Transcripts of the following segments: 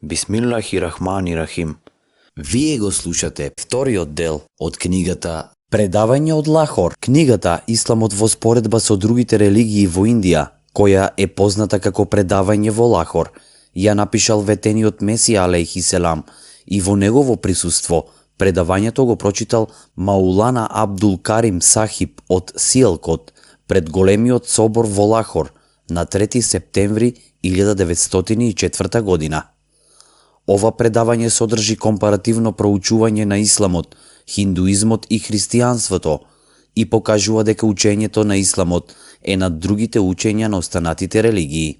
Бисмиллахи рахмани рахим. Вие го слушате вториот дел од книгата Предавање од Лахор, книгата Исламот во споредба со другите религии во Индија, која е позната како Предавање во Лахор, ја напишал ветениот Месија алейхи селам и во негово присуство предавањето го прочитал Маулана Абдул Карим Сахиб од Сиелкот пред големиот собор во Лахор на 3 септември 1904 година. Ова предавање содржи компаративно проучување на исламот, хиндуизмот и христијанството и покажува дека учењето на исламот е над другите учења на останатите религии.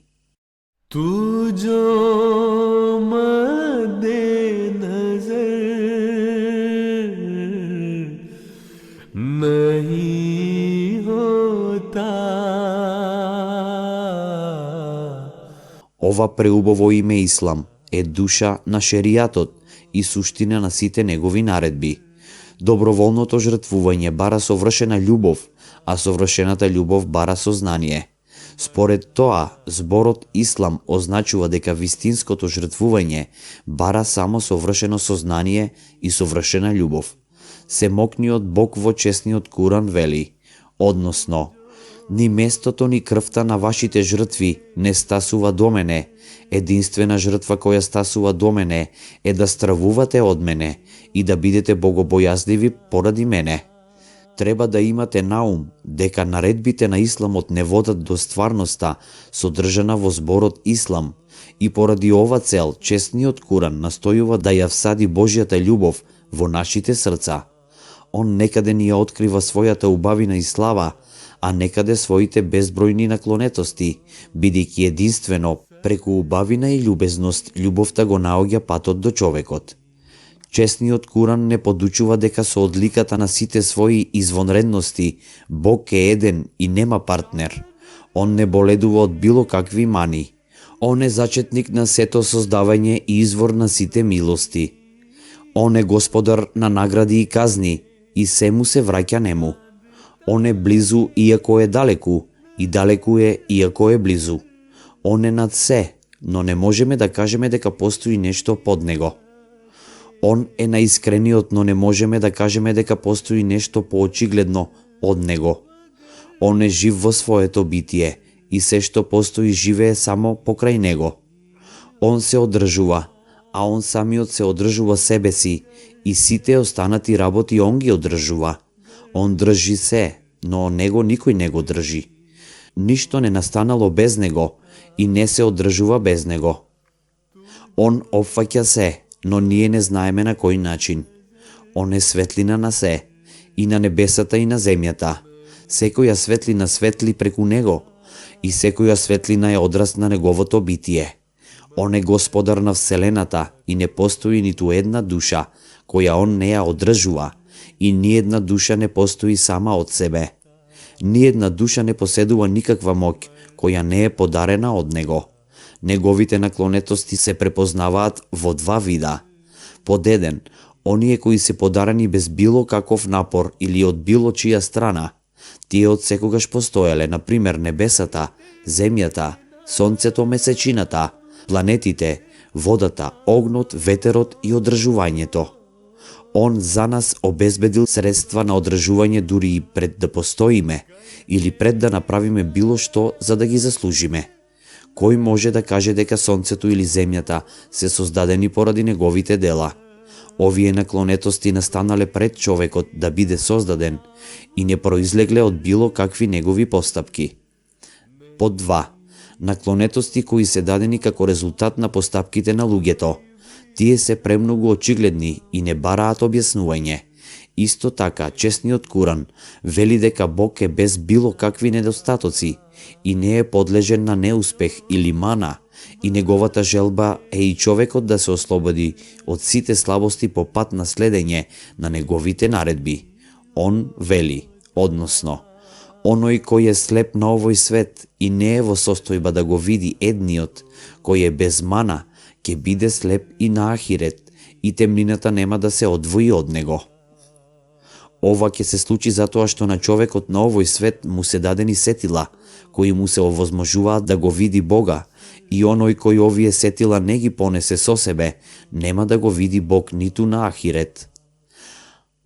Ова преубаво име Ислам е душа на шеријатот и суштина на сите негови наредби. Доброволното жртвување бара совршена љубов, а совршената љубов бара сознание. Според тоа, зборот Ислам означува дека вистинското жртвување бара само совршено сознание и совршена љубов. Семокниот Бог во честниот Куран вели, односно, ни местото ни крвта на вашите жртви не стасува до мене. Единствена жртва која стасува до мене е да стравувате од мене и да бидете богобојазливи поради мене. Треба да имате наум дека наредбите на Исламот не водат до стварноста содржана во зборот Ислам и поради ова цел честниот Куран настојува да ја всади Божјата љубов во нашите срца. Он некаде ни ја открива својата убавина и слава, а некаде своите безбројни наклонетости, бидејќи единствено преку убавина и љубезност љубовта го наоѓа патот до човекот. Честниот Куран не подучува дека со одликата на сите своји извонредности Бог е еден и нема партнер. Он не боледува од било какви мани. Он е зачетник на сето создавање и извор на сите милости. Он е господар на награди и казни и се му се враќа нему. Он е близу иако е далеку и далеку е иако е близу. Он е над се, но не можеме да кажеме дека постои нешто под него. Он е наискрениот, но не можеме да кажеме дека постои нешто поочигледно од него. Он е жив во своето битие и се што постои живее само покрај него. Он се одржува, а он самиот се одржува себе си и сите останати работи он ги одржува. Он држи се, но него никој не го држи. Ништо не настанало без него и не се одржува без него. Он опфаќа се, но ние не знаеме на кој начин. Он е светлина на се, и на небесата и на земјата. Секоја светлина светли преку него, и секоја светлина е одраз на неговото битие. Он е господар на вселената и не постои ниту една душа која он не ја одржува, и ниедна душа не постои сама од себе. Ниедна душа не поседува никаква моќ која не е подарена од него. Неговите наклонетости се препознаваат во два вида. Под еден, оние кои се подарени без било каков напор или од било чија страна. Тие од секогаш постоеле, например небесата, земјата, сонцето, месечината, планетите, водата, огнот, ветерот и одржувањето. Он за нас обезбедил средства на одржување дури и пред да постоиме или пред да направиме било што за да ги заслужиме. Кој може да каже дека сонцето или земјата се создадени поради неговите дела? Овие наклонетости настанале пред човекот да биде создаден и не произлегле од било какви негови постапки. Под 2. Наклонетости кои се дадени како резултат на постапките на луѓето. Тие се премногу очигледни и не бараат објаснување. Исто така, честниот Куран вели дека Бог е без било какви недостатоци и не е подлежен на неуспех или мана, и неговата желба е и човекот да се ослободи од сите слабости по пат на следење на неговите наредби. Он вели, односно, оној кој е слеп на овој свет и не е во состојба да го види едниот, кој е без мана, ќе биде слеп и на ахирет, и темнината нема да се одвои од него. Ова ќе се случи затоа што на човекот на овој свет му се дадени сетила, кои му се овозможуваат да го види Бога И оној кој овие сетила не ги понесе со себе, нема да го види Бог ниту на ахирет.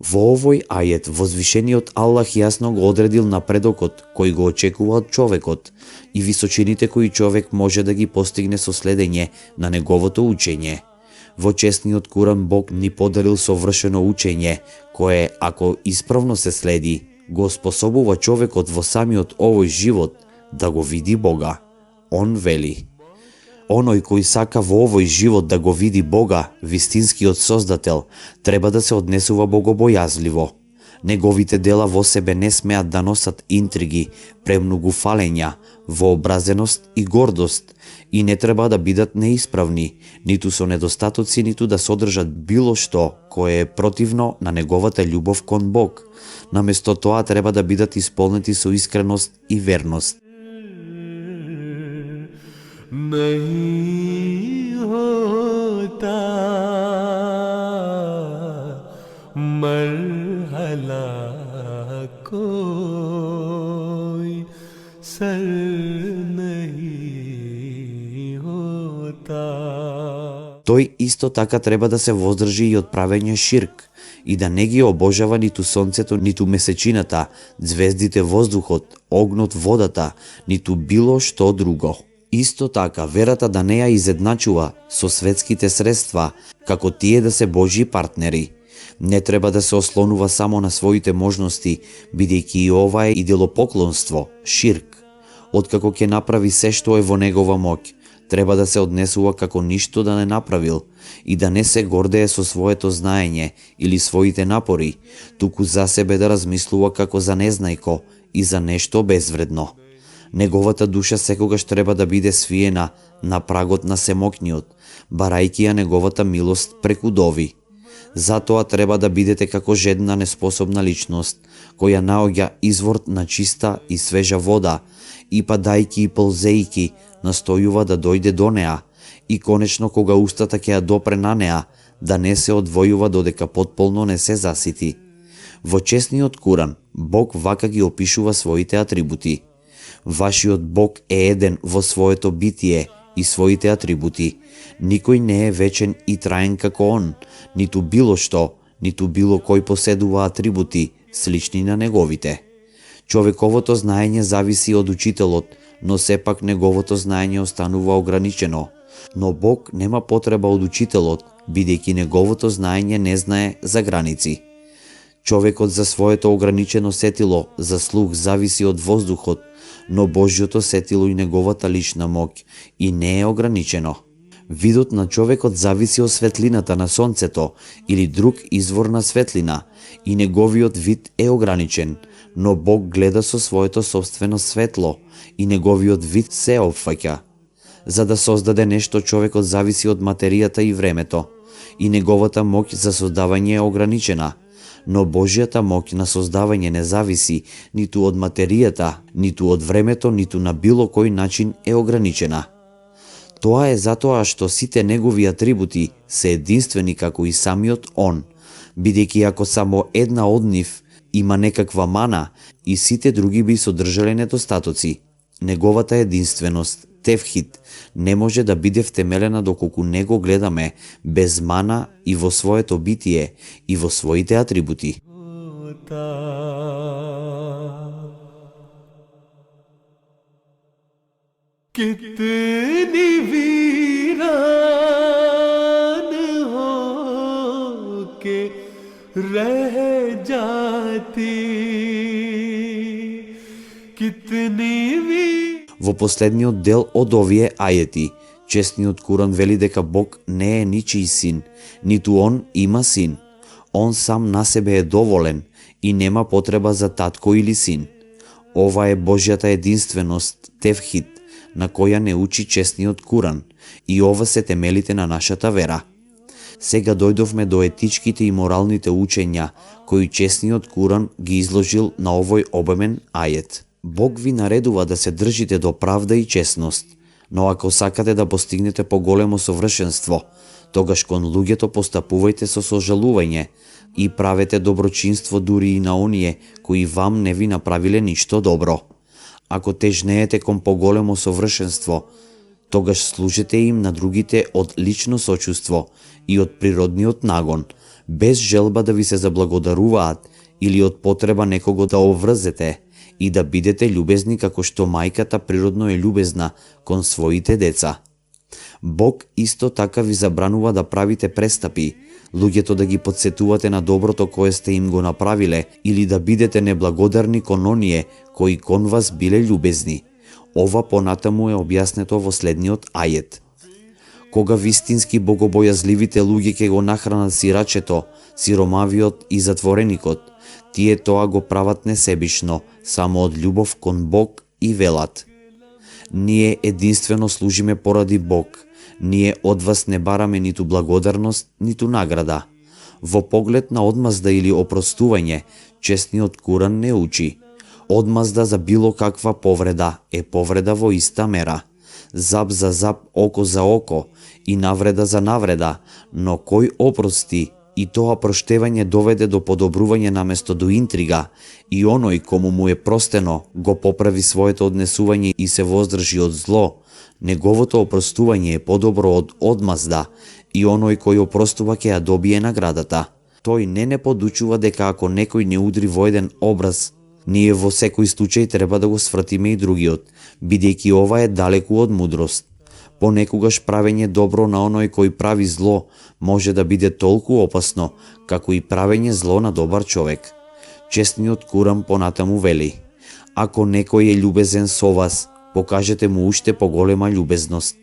Во овој ајет возвишениот Аллах јасно го одредил напредокот кој го очекува од човекот и височините кои човек може да ги постигне со следење на неговото учење. Во честниот Куран Бог ни подарил совршено учење, кое, ако исправно се следи, го способува човекот во самиот овој живот да го види Бога. Он вели: оној кој сака во овој живот да го види Бога, вистинскиот Создател, треба да се однесува богобојазливо. Неговите дела во себе не смеат да носат интриги, премногу фалења, вообразеност и гордост, и не треба да бидат неисправни, ниту со недостатоци, ниту да содржат било што кое е противно на неговата љубов кон Бог. Наместо тоа треба да бидат исполнети со искреност и верност. नहीं होता मरहला कोई सर नहीं होता. Тој исто така треба да се воздржи и од правење ширк и да не ги обожава ниту сонцето, ниту месечината, звездите, воздухот, огнот, водата, ниту било што друго. Исто така, верата да не ја изедначува со светските средства, како тие да се Божји партнери. Не треба да се ослонува само на своите можности, бидејќи и ова е идолопоклонство, ширк. Откако ќе направи се што е во негова моќ, треба да се однесува како ништо да не направил и да не се гордее со своето знаење или своите напори, туку за себе да размислува како за незнајко и за нешто безвредно. Неговата душа секогаш треба да биде свиена на прагот на семокниот, барајќи ја неговата милост преку дови. Затоа треба да бидете како жедна неспособна личност, која наоѓа извор на чиста и свежа вода, и падајќи и ползејќи, настојува да дојде до неа, и конечно кога устата ќе ја допре на неа, да не се одвојува додека потполно не се засити. Во честниот Куран, Бог вака ги опишува своите атрибути. Вашиот Бог е еден во своето битие и своите атрибути. Никој не е вечен и траен како Он, ниту било што, ниту било кој поседува атрибути слични на неговите. Човековото знаење зависи од учителот, но сепак неговото знаење останува ограничено. Но Бог нема потреба од учителот, бидејќи неговото знаење не знае за граници. Човекот за своето ограничено сетило за слух зависи од воздухот, но Божјото сетило и неговата лична моќ и не е ограничено. Видот на човекот зависи од светлината на сонцето или друг извор на светлина и неговиот вид е ограничен, но Бог гледа со своето собствено светло и неговиот вид се опфаќа. За да создаде нешто, човекот зависи од материјата и времето и неговата моќ за создавање е ограничена, но Божјата моќ на создавање не зависи ниту од материјата, ниту од времето, ниту на било кој начин е ограничена. Тоа е затоа што сите негови атрибути се единствени како и самиот Он, бидејќи ако само една од нив има некаква мана, и сите други би содржале недостатоци. Неговата единственост, тевхид, не може да биде втемелена доколку не го гледаме без мана и во своето битие и во своите атрибути. कितनी वीरान हो के रह जाती कितनी Во последниот дел од овие ајети, честниот Куран вели дека Бог не е ничиј син, ниту Он има син. Он сам на себе е доволен и нема потреба за татко или син. Ова е Божјата единственост, тевхид, на која не учи честниот Куран, и ова се темелите на нашата вера. Сега дојдовме до етичките и моралните учења, кои честниот Куран ги изложил на овој обемен ајет. Бог ви наредува да се држите до правда и честност, но ако сакате да постигнете поголемо совршенство, тогаш кон луѓето постапувајте со сожалување и правете доброчинство дури и на оние кои вам не ви направиле ништо добро. Ако тежнеете кон поголемо совршенство, тогаш служете им на другите од лично сочувство и од природниот нагон, без желба да ви се заблагодаруваат или од потреба некого да оврзете, и да бидете љубезни како што мајката природно е љубезна кон своите деца. Бог исто така ви забранува да правите престапи, луѓето да ги подсетувате на доброто кое сте им го направиле или да бидете неблагодарни кон оние кои кон вас биле љубезни. Ова понатаму е објаснето во следниот ајет. Кога вистински богобојазливите луѓе ќе го нахранат сирачето, сиромавиот и затвореникот, тие тоа го прават несебишно, само од љубов кон Бог и велат: ние единствено служиме поради Бог, ние од вас не бараме ниту благодарност, ниту награда. Во поглед на одмазда или опростување, честниот Куран не учи. Одмазда за било каква повреда е повреда во иста мера. Зап за зап, око за око и навреда за навреда, но кој опрости и тоа проштевање доведе до подобрување наместо до интрига, и оној кому му е простено го поправи своето однесување и се воздржи од зло, неговото опростување е подобро од одмазда, и оној кој опростува ќе ја добие наградата. Тој не подучува дека ако некој не удри во еден образ, ние во секој случај треба да го свртиме и другиот, бидејќи ова е далеку од мудрост. Понекогаш правење добро на оној кој прави зло може да биде толку опасно, како и правење зло на добар човек. Честниот Куран понатаму вели: ако некој е љубезен со вас, покажете му уште поголема љубезност.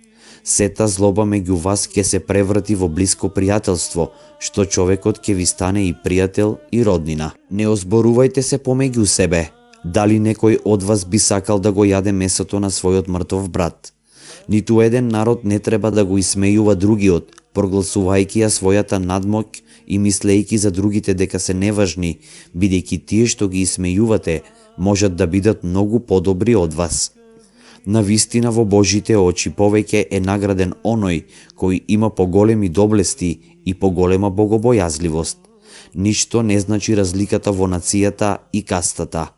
Сета злоба меѓу вас ќе се преврати во блиско пријателство, што човекот ќе ви стане и пријател и роднина. Не озборувајте се помеѓу себе. Дали некој од вас би сакал да го јаде месото на својот мртов брат? Ниту еден народ не треба да го исмејува другиот, прогласувајќи ја својата надмоќ и мислејќи за другите дека се неважни, бидејќи тие што ги исмејувате можат да бидат многу подобри од вас. Навистина во Божите очи повеќе е награден оној кој има поголеми доблести и поголема богобојазливост. Ништо не значи разликата во нацијата и кастата.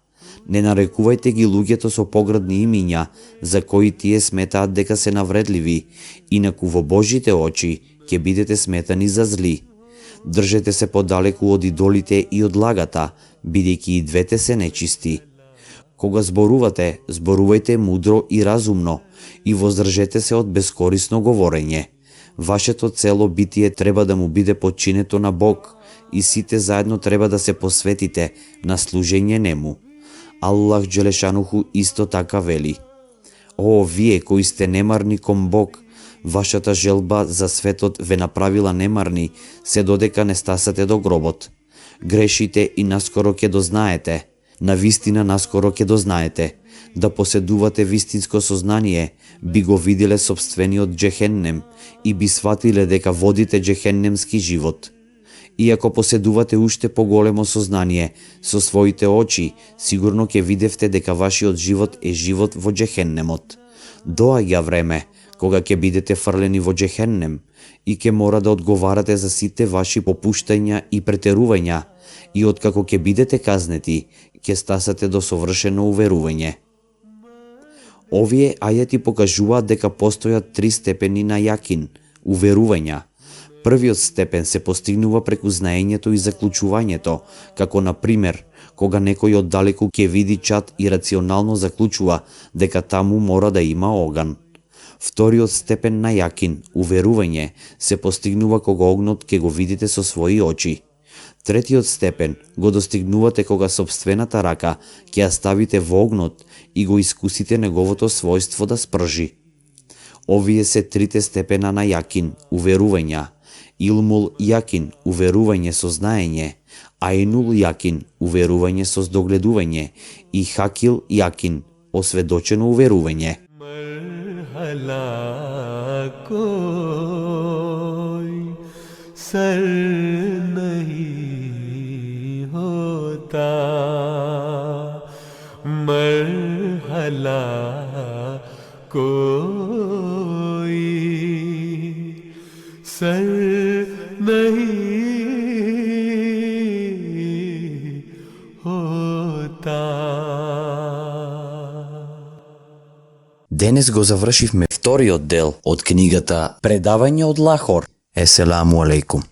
Не нарекувајте ги луѓето со поградни имиња, за кои тие сметаат дека се навредливи, инаку во Божите очи ќе бидете сметани за зли. Држете се подалеку од идолите и од лагата, бидејќи и двете се нечисти. Кога зборувате, зборувајте мудро и разумно и воздржете се од бескорисно говорење. Вашето цело битие треба да му биде подчинето на Бог и сите заедно треба да се посветите на служење нему. Аллах Джелешануху исто така вели: о, вие кои сте немарни кон Бог, вашата желба за светот ве направила немарни, се додека не стасате до гробот. Грешите и наскоро ќе дознаете. Навистина наскоро ќе дознаете. Да поседувате вистинско сознание, би го виделе собствениот джехеннем и би сватиле дека водите джехеннемски живот. И ако поседувате уште поголемо сознание со своите очи, сигурно ќе видевте дека вашиот живот е живот во джехеннемот. Доаѓа време кога ќе бидете фрлени во джехеннем и ќе мора да одговарате за сите ваши попуштања и претерувања, и откако ќе бидете казнети, ќе стасате до совршено уверување. Овие ајати покажуваат дека постојат 3 степени на јакин, уверувања. Првиот степен се постигнува преку знаењето и заклучувањето, како на пример, кога некој оддалеку ќе види чад и рационално заклучува дека таму мора да има оган. Вториот степен на јакин, уверување, се постигнува кога огнот ќе го видите со своји очи. Третиот степен го достигнувате кога собствената рака ќе ја ставите во огнот и го искусите неговото својство да спржи. Овие се 3 степена на јакин, уверувања: илмул јакин, уверување со знаење, ајнул јакин, уверување со здогледување и хакил јакин, осведочено уверување. Денес го завршивме вториот дел од книгата Предавање од Лахор. Еселаму алейкум.